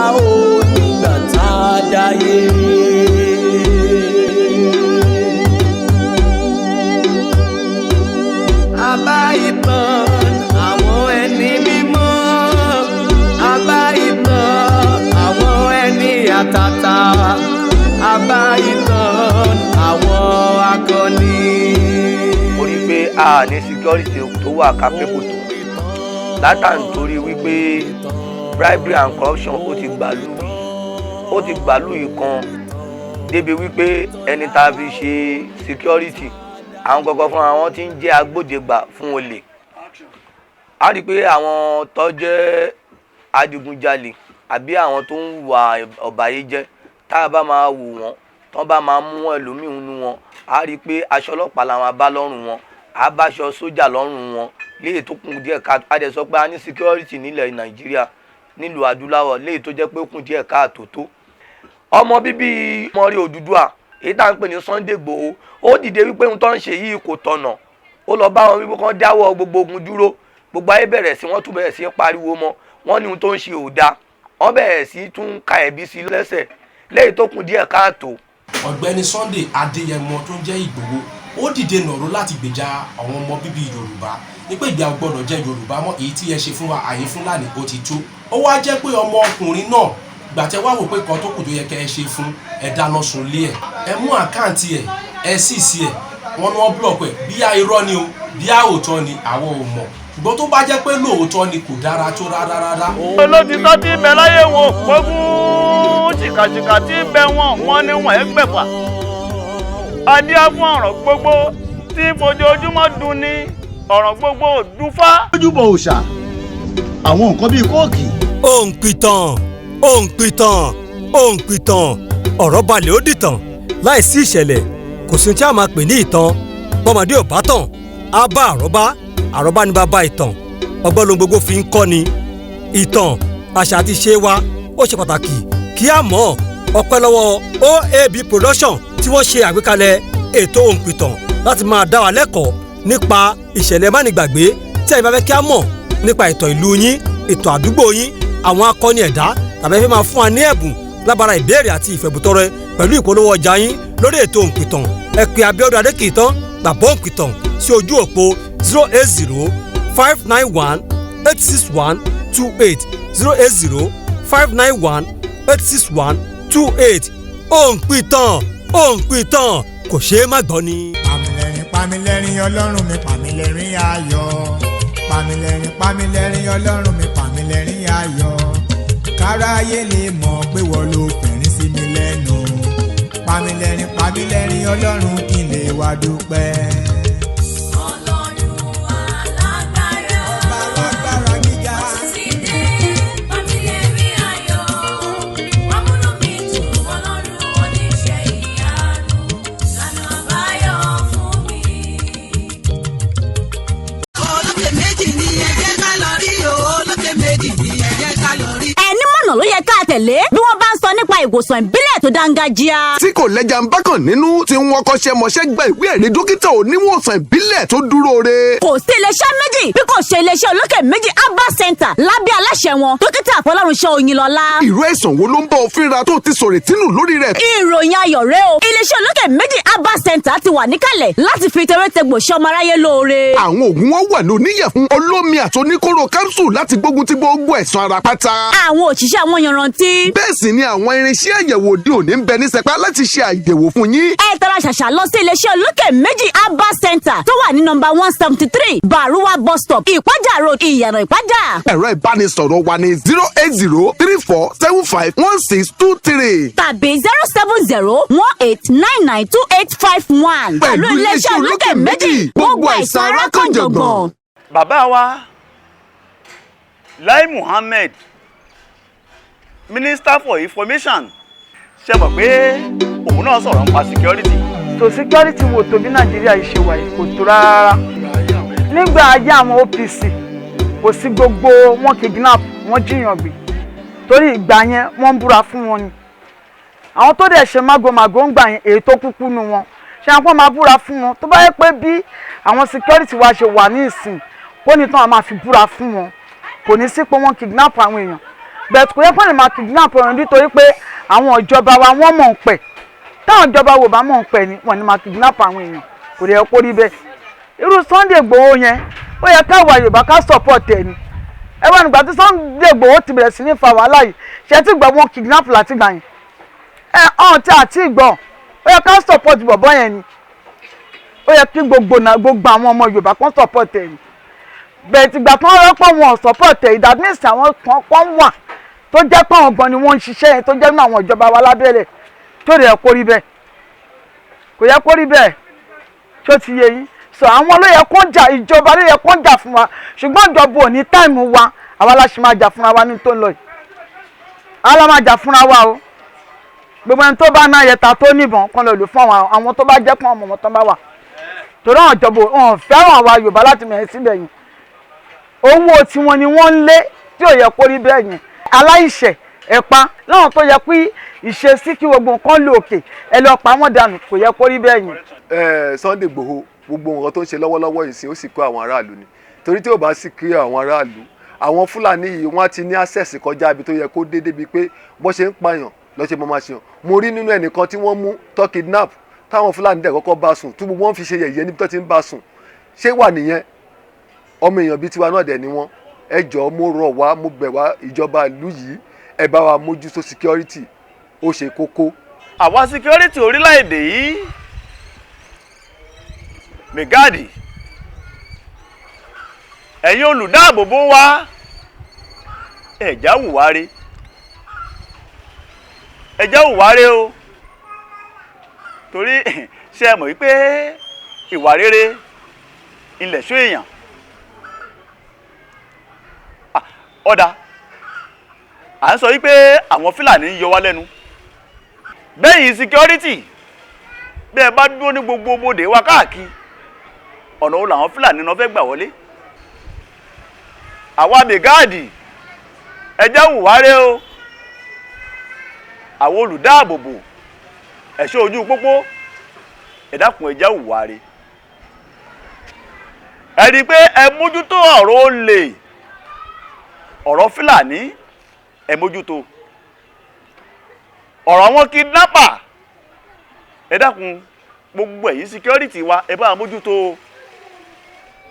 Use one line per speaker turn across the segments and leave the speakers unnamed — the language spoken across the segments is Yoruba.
wá o nígbà tá a dáyé. Àbá ìtàn àwọn ẹni mímọ́, àbá ìtàn àwọn ẹni àtàtà, àbá ìtàn àwọn akọni.
Mo rí i pé a ní security tó wà capable tó látàntorí wípé bribery and corruption ó ti gbàlú yìí kan débi wípé ẹni tá a fi ṣe security, àwọn gangan fúnra wọn ti ń jẹ́ agbódegbà fún olè. A rí i pé àwọn tó jẹ́ adigunjalè àbí àwọn tó ń hùwà ọ̀bàyéjẹ́, tá a bá máa wò wọ́n, tán bá máa mú ẹlòmíín nínú wọn, a rí i pé aṣọ ọlọ́pàá làwọn bá lọ́rùn wọn, a bá aṣọ sójà lọ́rùn wọn léyìí tó kún díẹ̀ ká. A dẹ̀ sọ pé a ní security nílẹ̀ Nàìjíríà, nílùú adúláwọ̀, léyìí tó jẹ́ pé ó kún díẹ̀ káàtó. Tó ọmọ bíbí mọ́rí Odùduwà èyí tá à ń pè ní Sunday Igboho, ó dìde wípé ohun tó ń ṣe yìí kò tọ̀nà. Ó lọ bá wọn wípé kán dáwọ́ gbogbo ogun dúró. Gbogbo ayé bẹ̀rẹ̀ sí, wọ́n tún bẹ̀rẹ̀ sí pariwo mọ́ wọ́n ní ohun tó ń ṣe ò dáa. Wọ́n bẹ̀rẹ̀ sí tún ka ẹ̀bí sí lẹ́sẹ̀ léyìí tó kún díẹ̀ káàtó.
Ọ̀gbẹ́ni Sunday Adéyẹmọ tó ń jẹ́ Ìgbòho, ó dìde nàró láti gbèjà àwọn ọmọ bíbí Yorùbá ní pé ìgbà gbọ́dọ̀ jẹ́ Yorùbá mọ́. Èyí tí ẹ ṣe fún wa àyè Fúlàní ó ti tó. Ó wá jẹ́ pé ọmọ ọkùnrin náà gbàtẹ́ wá wò pé kan tó kù tó yẹ kẹ́ ẹ ṣe fún ẹ, dáná sun lé ẹ, ẹ mú account ẹ, ẹ sì sí ẹ, wọ́n ní wọ́n block ẹ. Bí a irọ́ ni o, bí a òótọ́ ni, àwọn ò mọ̀, ṣùgbọ́n tó bá jẹ́ pé lóòótọ́ ni, kò dára tó rárá rárá.
Olótìtọ́ tí ń bẹ láyé wọn ò pógún, ṣìkàṣìkà tí ń bẹ wọn mọ́ níwọ̀n ẹgbẹ̀fà, adíá fún ọ̀rọ̀ gbogbo tí ń fojoojúmọ́ dun ní ọ̀rọ̀ gbogbo dúfá.
Ojúbọ òòṣà, àwọn nǹkan bíi kóòkì.
Òǹpìtàn, òǹpìtàn, òǹpìtàn, ọ̀rọ̀ balẹ̀ ó dìtàn. Láìsí ìṣẹ̀lẹ̀, kò sí tí a máa pè ní ìtàn. Bọ́mọdé ò bá tàn, á bá àrọ́bá. Àrọ́bá ní bàbá ìtàn. Ọgbọ́n lohun gbogbo fi ń kọ́ ni. Ìtàn, àṣà àti ìṣe wa, ó ṣe pàtàkì kí a mọ̀. Ọpẹ́ lọ́wọ́ OAB Production tí wọ́n ṣe àgbékalẹ̀ ètò òǹpìtàn láti máa dá wa lẹ́kọ̀ọ́ nípa ìṣẹ̀lẹ̀ mánigbàgbé. Tí ẹ̀yin bá fẹ́ kí a mọ̀ nípa ìtàn ìlú yín, ìtàn àdúgbò yín, àwọn akọni ẹ̀dá, tàbí ẹ fẹ́ máa fún wa ní ẹ̀bùn lábára ìbéèrè àti ìfẹ̀bùtọrẹ pẹ̀lú ìpolówó ọjà yín lórí ètò òǹpìtàn, ẹ pè Abíọ́dún Adékìtàn, bàbá òǹpìtàn, sí ojú òpó 08059186128, 08059186128. Òǹpìtàn, òǹpìtàn, kò ṣeé má gbọ́ ni.
Pamílẹ́rìn, pamílẹ́rìn, Ọlọ́run mi, pamílẹ́rìn ayọ̀. Pamílẹ́rìn, pamílẹ́rìn, Ọlọ́run mi, pamílẹ́rìn ayọ̀, káráyé lè mọ̀ pé wọ́n ló fẹ̀rín sí mi lẹ́nu. Pamílẹ́rìn, pamílẹ́rìn, Ọlọ́run, kí n lè wá dúpẹ́.
Ọlọ́run alágbára.
Ọba alágbára gíga.
Ti dé, pamílẹ́rìn ayọ̀. Wá múnú mi dùn, Ọlọ́run oníṣẹ́ ìyanu. Lànà àbáyọ fún mi.
Olókè méjì ni ẹ jẹ́ ká lọ rí o. Olókè méjì ni ẹ jẹ́ ká lọ rí.
Ẹni mọ̀nà ló yẹ ká tẹ̀lé bí wọ́n bá ń sọ nípa ìwòsàn ìbílẹ̀ tó dáńgájíá.
Tí kò lẹ́jà ń bákàn nínú, tí wọ́n kọ́ṣẹ́ mọṣẹ́ gba ìwé ẹ̀rí dókítà oníwòsàn ìbílẹ̀ tó dúró re.
Kò sí iléeṣẹ́ méjì bí kò ṣe iléeṣẹ́ Olókè Méjì Herbal Center lábẹ́ aláṣẹ wọn, Dókítà Fọlọ́runṣọ́ Oyinlọ́lá.
Ìró ẹ̀sán wo ló ń bá ọ fínra tó ti sọ̀rọ̀ tínú lórí rẹ̀?
Ìròyìn ayọ̀ rẹ o, iléeṣẹ́ Olókè Méjì Herbal Center ti wà níkàlẹ̀ láti fi tewétegbò ṣe ọmọ aráyé lóore.
Àwọn oògùn wọn wà ní oníyẹ̀fun, olómi àti oníkóró capsule láti gbógun ti gbogbo ẹ̀sán ara pátá.
Àwọn òṣìṣẹ́ àwọn yanrantí.
Bẹ́ẹ̀ sì ni àwọn irinṣẹ́ àyẹ̀wò òde òní ń bẹ ní sẹpẹ́ láti ṣe àyẹ̀wò fún yín.
Ẹ tara ṣàṣà lọ sí iléeṣẹ́ Olókè Méjì Herbal Center tó wà ní nọ́mbà 173, Baruwa Bus Stop, Ìpájà Road, Ìyànà Ìpájà.
Ẹ̀rọ ìbánisọ̀rọ̀ wa ní 08034751623
tàbí 07018992851.
Pẹ̀lú iléeṣẹ́ Olókè Méjì, gbogbo àìsàn ara kan jọ̀gbọ̀n.
Bàbá wa Lai Muhammed, Minister for Information, ṣe mọ̀ pé òun náà sọ̀rọ̀ nípa security.
Tó security wo tó bí Nàìjíríà yìí ṣe wà yìí, kò tó rárá. Nígbà ayé àwọn OPC, kò sí gbogbo wọn kidnap, wọn jíyàn gbé, torí ìgbà yẹn wọ́n ń búra fún wọn ni. Àwọn tó dẹ̀ ṣe mágòmágó ń gbà yẹn, èyí tó kúkú nu wọn ṣé àwọn máa búra fún wọn. Tó bá yẹ pé bí àwọn security wa ṣe wà ní ìsìn, kó ní tán a máa fi búra fún wọn, kò ní sí pé wọ́n kidnap àwọn èèyàn. Bẹ́ẹ̀ kò yẹ kó lè máa kidnap ọ̀run nítorí pé àwọn ìjọba wa wọ́n mọ̀ ń pẹ̀. Táwọn ìjọba wo bá mọ̀ ń pẹ̀ ni wọ́n ní máa kidnap àwọn èèyàn. Kò yẹ kó rí bẹ́ẹ̀. Irú Sunday Igboho yẹn, ó yẹ káwa Yorùbá ká support ẹ̀ ni. Ẹ wá nígbà tí Sunday Igboho ti bẹ̀rẹ̀ sí ní fa wàhálà yìí, ṣe tí gbọ́ wọn kidnap láti gbà yẹn? Ẹ ọ̀hún tí àti gbọ́, ó yẹ ká support bọ̀bọ́ yẹn ni. Ó yẹ kí gbogbo náà, gbogbo àwọn ọmọ Yorùbá kan support ẹ̀ ni. Bẹ́ẹ̀ tìgbà kan rọ́pọ̀ wọn ò support ẹ̀, that means àwọn kan kan wà tó jẹ́ pé àwọn gan ni wọ́n ń ṣiṣẹ́ yẹn, tó jẹ́ nínú àwọn ìjọba wa lábẹ́rẹ̀ tó yẹ kó rí bẹ́ẹ̀. Kò yẹ kó rí bẹ́ẹ̀. Tó ti yé yín? So àwọn ló yẹ kó jà, ìjọba ló yẹ kó jà fún wa, ṣùgbọ́n ìjọba ò ní time wa. Àwa la ṣe máa jà fúnra wa ní tó ń lọ yìí. Àwa la máa jà fúnra wa o. Gbogbo ẹni tó bá náà yẹta tó níbọn kan lè lò fún àwọn tó bá jẹ́ pọ́n ọmọ wọn tó bá wà, torí àwọn ìjọba wọn fẹ́ràn àwa Yorùbá láti mẹ̀ẹ́ síbẹ̀ yẹn. Owó tiwọn ni wọ́n ń lé, tí ò yẹ kó rí bẹ́ẹ̀ yẹn. Aláìṣẹ̀ ẹ̀pa láwọn tó yẹ pé ìṣesí kí gbogbo nǹkan lò òkè, ẹ lọ pa wọ́n dànù. Kò yẹ kó rí bẹ́ẹ̀ yẹn.
Ẹ Sunday Igboho, gbogbo nǹkan tó ń ṣe lọ́wọ́lọ́wọ́ yìí sí, ó sì kó àwọn aráàlú ni, torí tí ò bá sì kí àwọn aráàlú, àwọn Fúlàní yìí wọ́n á ti ní access kọjá ibi tó yẹ kó dé, débi pé bó ṣe ń pààyàn lọ́sẹ̀ mọ́ máa ṣe hàn. Mo rí nínú ẹnìkan tí wọ́n mú tó kidnap, táwọn Fúlàní dẹ̀ kọ́kọ́ bá sùn, tí gbogbo wọn fi ṣe yẹ̀yẹ́ níbi tó ti ń bá sùn. Ṣé wà nìyẹn? Ọmọ èèyàn bíi tiwa náà dẹ̀ ni wọ́n. Ẹ jọ̀ọ́, mo rọ̀ wá, mo bẹ̀ wá, ìjọba ìlú yìí, ẹ bá wa mójútó security, ó ṣe kókó.
Àwa security orílẹ̀-èdè yìí, mẹgáàdì, ẹ̀yin olùdáàbòbò wa, ẹ̀já wùwárí, ẹ̀já wùwárí o. Torí ṣé ẹ mọ̀ wípé ìwà rere ilẹ̀ ṣó èèyàn? Ọ̀dà à ń sọ wípé àwọn Fúlàní ń yọ wá lẹ́nu bẹ́yìn security. Bẹ́ẹ̀ bá dúró ní gbogbo bodè wa káàkiri, ọ̀nà wo làwọn Fúlàní náà fẹ́ gbà wọlé? Àwa mẹgáàdì, ẹjẹ́ wùwárẹ́ o. Àwọn olùdáàbòbò ẹ̀ṣọ́ ojú pópó, ẹ dákun, ẹjẹ́ wùwárẹ́. Ẹ rí i pé ẹ mójútó ọ̀rọ̀ olè, ọ̀rọ̀ Fúlàní, ẹ mójútó ọ̀rọ̀ àwọn kidnapper. Ẹ dákun, gbogbo ẹ̀yin security wa, ẹ bá a mójútó,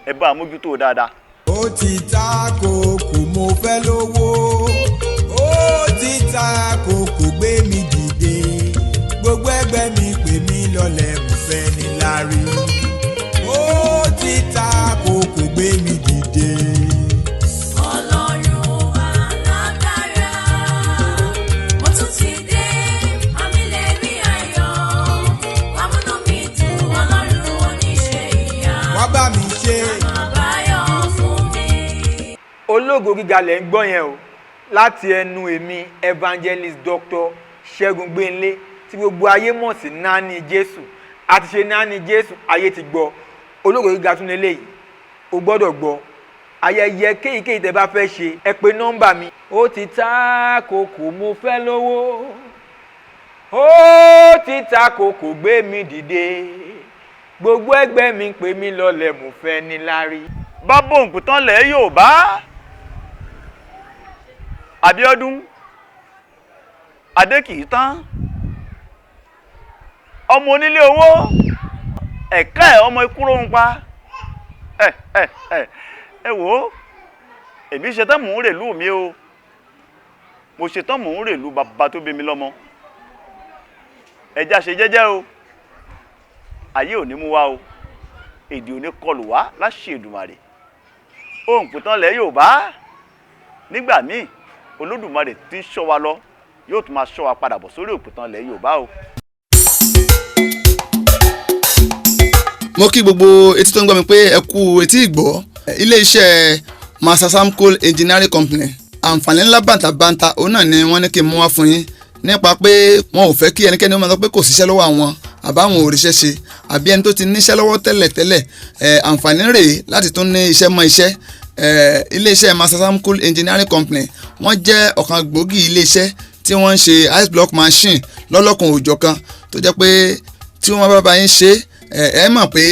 ẹ bá a mójútó dáadáa.
Ó ti ta kòkò, mo fẹ́ lówó. Ó ti ta kòkò, gbé mi dìde. Gbogbo ẹgbẹ́ mi pè mí lọ́lẹ̀, mo fẹ́ ní lárí. Ó ti ta kòkò, gbé mi dìde.
Ọlọ́run alágbára, mo tún ti dé, àmì lè rí ayọ̀, wá múnú mi dùn, Ọlọ́run oníṣẹ́ ìyanu.
Wá bá mi ṣe.
Àbáyọ fún mi.
Ológo gíga lẹ̀ ń gbọ́ yẹn o, láti ẹnu èmi, Evangelist Dr. Ṣẹ́gun Gbénlé, tí gbogbo ayé mọ̀ sí Nání Jésù. Àti ṣe Nání Jésù, ayé ti gbọ́. Ológo gíga tún lélẹ́yìí, o gbọ́dọ̀ gbọ́. Ayẹyẹ kéyìkéyìí tẹ́ bá fẹ́ ṣe, ẹ pe nọ́mbà mi. Ó ti ta kòkò, mo fẹ́ lówó. Ó ti ta kòkò, gbé mi dìde. Gbogbo ẹgbẹ́ mi pè mí lọ́lẹ̀, mo fẹ́ níláárí.
Bábò òǹkùtàn lẹ̀ Yorùbá, Abíọ́dún Adékìítán, ọmọ onílé owó ẹ̀ka ẹ̀, ọmọ ikú ló ń pa. Ẹ ẹ ẹ ẹ wò ó, èmi ṣetán, mò ń rèlú mi o. Mo ṣetán, mò ń rèlú bàbá tó bí mi lọ́mọ. Ẹja ṣe jẹ́jẹ́ o. Ayé ò ní mú wa o, èdè ò ní kọlù wá láṣẹ Èdùmàrè. Òǹkùtàn lẹ̀ Yorùbá, nígbà míì Olódùmarè tí ń ṣọ́ wa lọ yóò tún máa ṣọ́ wa padà bọ̀ sórí òpìtàn lẹ̀ Yorùbá o.
Mo kí gbogbo etí tó ń gbọ́ mi pé ẹ kú etí ìgbọ́. Iléeṣẹ́ Masasamco Engineering Company, àǹfààní ńlá bàǹtàbàǹtà òun náà ni wọ́n ní kí n mú wá fún yín, nípa pé wọn ò fẹ́ kí ẹnikẹ́ni ó máa sọ pé kò síṣẹ́ lọ́wọ́ àwọn, àbáwọn ò ríṣẹ́ ṣe, àbí ẹni tó ti níṣẹ́ lọ́wọ́ tẹ́lẹ̀ tẹ́lẹ̀. Àǹfààní rèé láti tún ní iṣẹ́ mọ́ iṣẹ́. Iléeṣẹ́ Masasamco Engineering Company, wọ́n jẹ́ ọ̀kan gbòógì iléeṣẹ́ tí wọ́n ń ṣe ice block machine lọ́lọ́kan òjọ̀kan, tó jẹ́ pé tí wọ́n bá bá yín ṣe, ẹ mọ̀ pé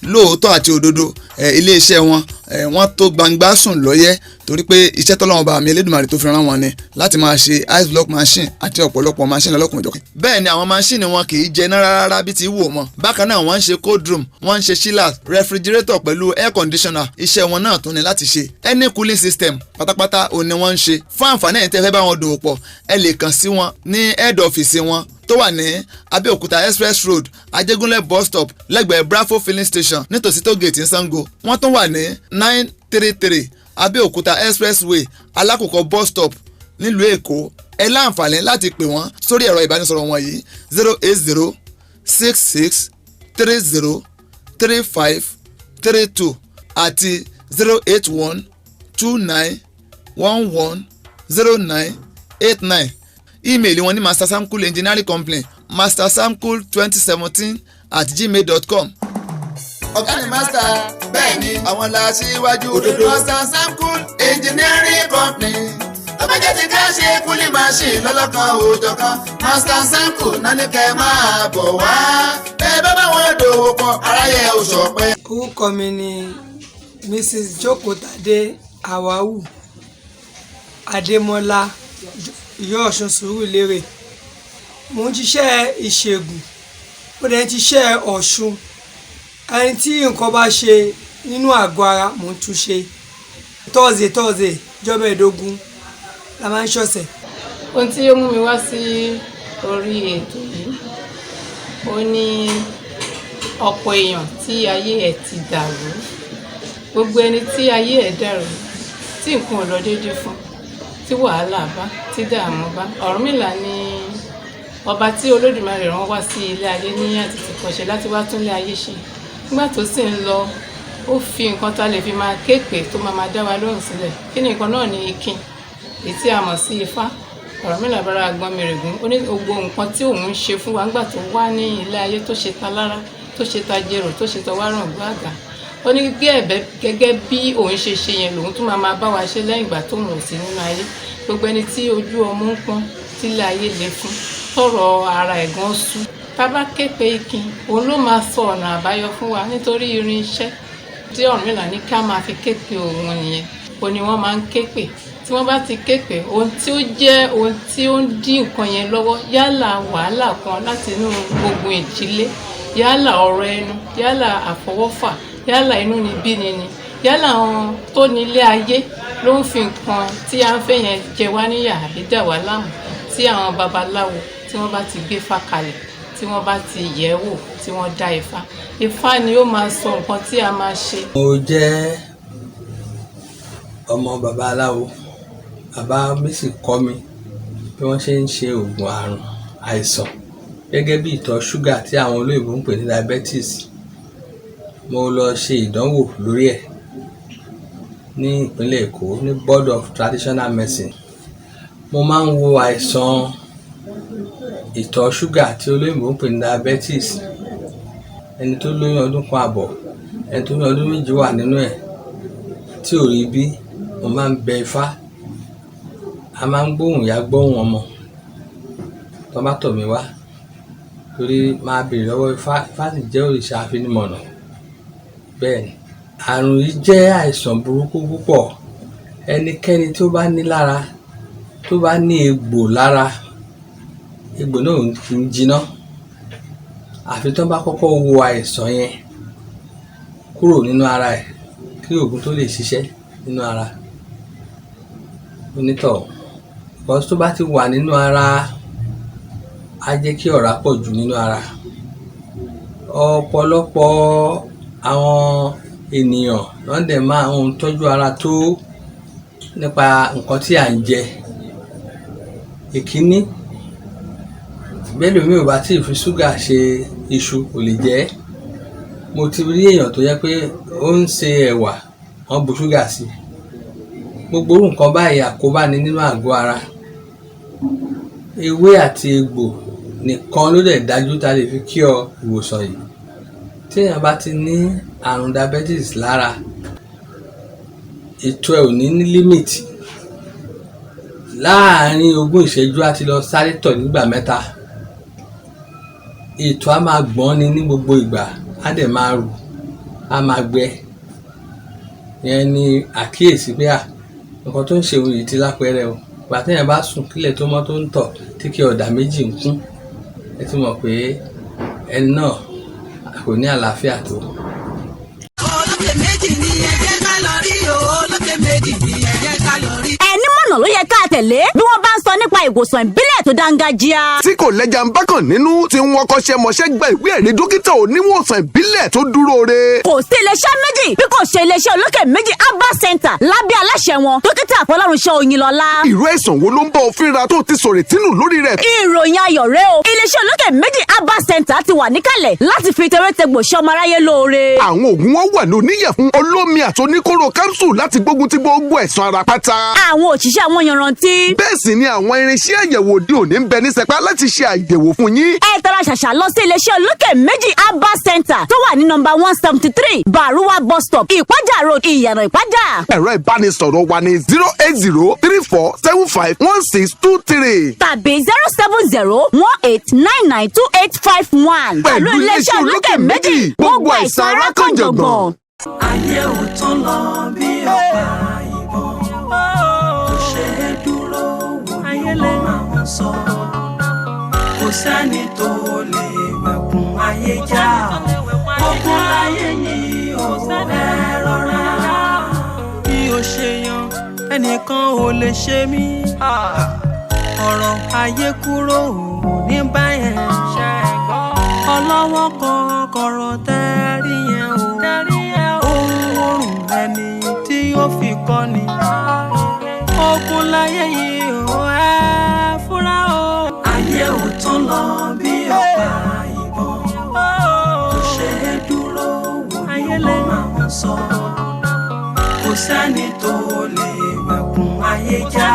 lóòótọ́ àti òdodo, iléeṣẹ́ wọn Wọ́n tó gbangba sùn lọ́yẹ́ torí pé iṣẹ́ tọ́lọ́run bá mi Elédùmarè tó fi rán wọn ni láti máa ṣe ice block machine àti ọ̀pọ̀lọpọ̀ machine lọ́lọ́kùnjọ̀kan. Bẹ́ẹ̀ ni àwọn machine wọn kì í jẹ iná rárá bí ti wù mọ́. Bákan náà, wọ́n ń ṣe cold room, wọ́n ń ṣe chillers, refrigerator pẹ̀lú air conditioner. Iṣẹ́ wọn náà tún ni láti ṣe any cooling system pátápátá òun ni wọ́n ń ṣe. Fún àǹfààní ẹ̀yin tẹ́ fẹ́ bá wọn dòwò pọ̀, ẹ lè kàn sí wọn ní head office wọn tó wà ní Abẹ́òkúta Express Road, Ajégúnlẹ̀ bus stop, lẹ́gbẹ̀ẹ́ Bravo filling station, nítòsí toll gate ní Sango. Wọ́n tún wà ní 933 Abẹ́òkúta Expressway, Alákòókò bus stop, nílùú Èkó. Ẹ láǹfààní láti pè wọ́n sórí ẹ̀rọ ìbánisọ̀rọ̀ wọn yìí: 08066303532 àti 08129110989. Email wọn ní Master Samkul Engineering Company, mastersamkul2017@gmail.com. Ọ̀gá ni master, bẹ́ẹ̀ ni àwọn la ṣíwájú. Òdodo, Master Samkul Engineering Company, tó bá jẹ́ ti ká ṣe cooling machine lọ́lọ́kan òjọ̀kan, Master Samkul náà ní kẹ́ máa bọ̀ wá. Bẹ́ẹ̀ bá bá wọn dòwò pọ̀, aráyé ò sọpẹ́.
Orúkọ mi ni Mrs Jókòtadé Awawu Adémọlá, Ìyá Ọ̀ṣun Sùúrùlérè. Mò ń ṣiṣẹ́ ìṣègùn, mo dẹ̀ ń ṣiṣẹ́ Ọ̀ṣun. Ẹni tí nǹkan bá ṣe nínú àgọ́ ara, mò ń tún ṣe. Thursday Thursday, ọjọ́ 15 la máa ń ṣọ̀sẹ̀.
Ohun tí ó mú mi wá sí orí ètò yìí, ó ní ọ̀pọ̀ èèyàn tí ayé ẹ̀ ti dàrú, gbogbo ẹni tí ayé ẹ̀ dàrú, tí nǹkan ò lọ déédéé fún, tí wàhálà bá, tí dààmú bá. Ọ̀rúnmìlà ni ọba tí Olódùmarè rán wá sí ilé ayé ní àtètèkọ́ṣe láti wá tún ilé ayé ṣe. Nígbà tó sì ń lọ, ó fi nǹkan tá a lè fi máa kéèpé tó máa máa dá wa lóhùn sílẹ̀. Kí ni nǹkan náà? Ní ikin, èyí tí a mọ̀ sí Ifá. Ọ̀rúnmìlà bára agbọ́n mi règún, ó ní gbogbo nǹkan tí òun ń ṣe fún wa nígbà tó wá ní ilé ayé, tó ṣe ta lára, tó ṣe ta jérò, tó ṣe tọwárùn gbàgà, ó ní bí ẹ̀bẹ̀ gẹ́gẹ́ bí òun ṣe ṣe yẹn lòun tún máa máa bá wa ṣe lẹ́yìn ìgbà tóun ò sí nínú ayé. Gbogbo ẹni tí ojú ọmú ń pọ́n, tílé ayé le fún, tọrọ ara ẹ̀gán sú, tá bá ké pe ikin, òun ló máa sọ ọ̀nà àbáyọ fún wa, nítorí irinṣẹ́ tí Ọ̀rúnmìlà ní ká máa fi ké pe òun nìyẹn. Ó ní wọ́n máa ń ké pè. Tí wọ́n bá ti ké pè, ohun tí ó jẹ́ ohun tí ó ń dí nǹkan yẹn lọ́wọ́, yálà wàhálà kan láti inú ogun ìdílé, yálà ọ̀rọ̀ ẹnu, yálà àfọwọ́fà, yálà inú ni bí ni ni, yálà àwọn tó nílé ayé ló ń fi nǹkan tí a ń fẹ́ yẹn jẹ wá níyà àbí dà wá láàmú, tí àwọn babaláwo tí wọ́n bá ti gbé fá kalẹ̀, tí wọ́n bá ti yẹ̀ wò, tí wọ́n dá ifá, ifá ni ó máa sọ nǹkan tí a máa ṣe.
Mo jẹ́ ọmọ babaláwo. Bàbá mi sì kọ́ mi bí wọ́n ṣe ń ṣe oògùn àrùn àìsàn gẹ́gẹ́ bí ìtọ̀ ṣúgà tí àwọn olóyìnbó ń pè ní diabetes. Mo lọ ṣe ìdánwò lórí ẹ̀ ní ìpínlẹ̀ Èkó ní Board of Traditional Medicine. Mo máa ń wo àìsàn ìtọ̀ ṣúgà tí olóyìnbó ń pè ní diabetes. Ẹni tó lóyún ọdún 1.5, ẹni tó lóyún ọdún 2 wà nínú ẹ̀ tí ò rí bí. Mo máa ń bẹ Ifá, a máa ń gbóhùn ìyá, gbóhùn ọmọ tó bá tọ̀ mí wá, torí máa béèrè lọ́wọ́ Ifá. Ifá sì jẹ́ òrìṣà afinimọ̀nà. Bẹ́ẹ̀ ni, àrùn yìí jẹ́ àìsàn burúkú púpọ̀. Ẹnikẹ́ni tó bá ní lára, tó bá ní egbò lára, egbò náà kì í jiná àfi tó bá kọ́kọ́ wo àìsàn yẹn kúrò nínú ara ẹ̀ kí oògùn tó lè ṣiṣẹ́ nínú ara onítọ̀hún, because tó bá ti wà nínú ara, á jẹ́ kí ọ̀rá pọ̀ jù nínú ara. Ọ̀pọ̀lọpọ̀ àwọn ènìyàn wọ́n dẹ̀ máa ń tọ́jú ara tó nípa nǹkan tí à ń jẹ. Ìkíní, bẹ́lòmíì ò bá tíì fi ṣúgà ṣe iṣu, kò lè jẹ ẹ́. Mo ti rí èèyàn tó jẹ́ pé ó ń ṣe ẹ̀wà, wọ́n bu ṣúgà sí i. Gbogbo irú nǹkan báyìí, àkóbá ni nínú àgọ́ ara. Ewé àti egbò nìkan ló dẹ̀ dájú tá a lè fi cure ìwòsàn yìí. Téèyàn bá ti ní àrùn diabetes lára, ìtọ̀ ẹ̀ ò ní ní limit. Láàárín 20 ìṣẹ́jú, á ti lọ sáré tọ̀ nígbà mẹ́ta. Ìtọ̀ á máa gbọ̀n ni ní gbogbo ìgbà, á dẹ̀ máa rù, á máa gbẹ. Ìyẹn ni àkíyèsí pé à nǹkan tó ń ṣe òun yìí ti lápẹẹrẹ o. Ìgbà téèyàn bá sùn kílẹ̀ tó mọ́ tó ń tọ̀ tí kí ọ̀dà méjì ń kún, ẹ ti mọ̀ pé ẹni náà kò ní àlàáfíà tó.
Olókè méjì ni ẹ jẹ́ ká lọ rí o. Olókè méjì ni ẹ jẹ́ ká lọ rí.
Ẹni mọ̀nà ló yẹ ká tẹ̀lé bí wọ́n bá ń sọ nípa ìwòsàn ìbílẹ̀ tó dáńgájíá.
Tí kò lẹ́jà ń bá kàn nínú, tí wọ́n kọ́ṣẹ́mọṣẹ́ gba ìwé ẹ̀rí dókítà oníwòsàn ìbílẹ̀ tó dúró re.
Kò sí iléeṣẹ́ méjì bí kò ṣe iléeṣẹ́ Olókè Méjì Herbal Center lábẹ́ aláṣẹ wọn, Dókítà Fọlọ́runṣọ́ Oyinlọ́lá.
Ìró ẹ̀sán wo ló ń bọ́ ọ fínra tó ti sọ̀rọ̀ tínú lórí rẹ̀?
Ìròyìn ayọ̀ rẹ o, iléeṣẹ́ Olókè Méjì Herbal Center ti wà níkàlẹ̀ láti fi tewétegbò ṣe ọmọ aráyé lóore.
Àwọn oògùn wọn wà ní oníyẹ̀fun, olómi àti oníkóró capsule láti gbógun ti gbogbo ẹ̀sán ara pátá.
Àwọn òṣìṣẹ́ àwọn yanrantí.
Bẹ́ẹ̀ sì ni àwọn irinṣẹ́ àyẹ̀wò òde òní ń bẹ ní sẹpẹ́ láti ṣe àyẹ̀wò fún yín.
Ẹ tara ṣàṣà lọ sí iléeṣẹ́ Olókè Méjì Herbal Center tó wà ní nọ́mbà 173 Baruwa Bus Stop, Ìpájà Road, Ìyànà Ìpájà.
Ẹ̀rọ ìbánisọ̀rọ̀ wa ní 08034751623
tàbí 07018992851.
Pẹ̀lú iléeṣẹ́ Olókè Méjì, gbogbo àìsàn ara kan jọ̀gbọ̀n.
Ayé ò tán lọ bí ọ̀pá ìbọn, kò ṣe é dúró wò ní wọ́n máa ń sọ. Kò sẹ́ni tó lè wẹ̀kùn ayé já, ogun láyé yìí ò, ẹ rọra.
Bí o ṣe yan ẹnìkan ò lè ṣe mí, ọ̀rọ̀ ayé kúrò ní báyẹn. Ọlọ́wọ́ kan kọ̀rọ̀ tẹ́rí yẹn o, ohun orùn ẹni tí ó fi kọ́ ni. Ogun láyé yìí ò, ẹ fúnra o.
Ayé ò tán lọ bí ọ̀pá ìbọn, kò ṣe é dúró wò ní wọ́n máa ń sọ. Kò sẹ́ni tó lè wẹ̀kùn ayé já.